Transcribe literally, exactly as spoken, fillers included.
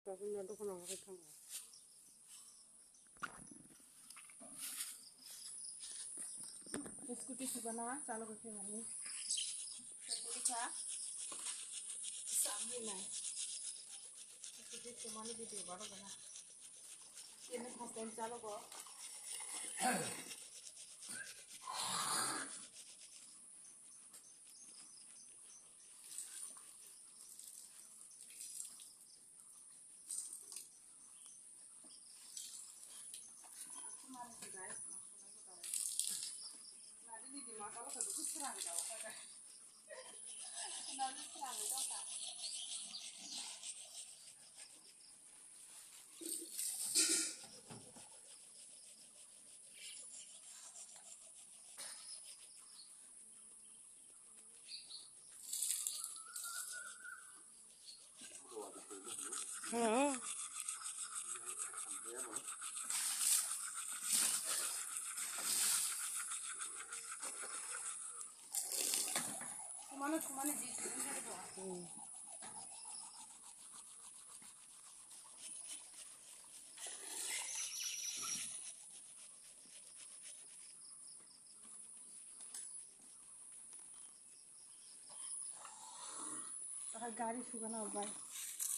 Scooty sugana chalo khe mani. Scooty kha. Samni nai. Scooty sumani video baro gana. Ini first time chalo go. Gari sugana bai.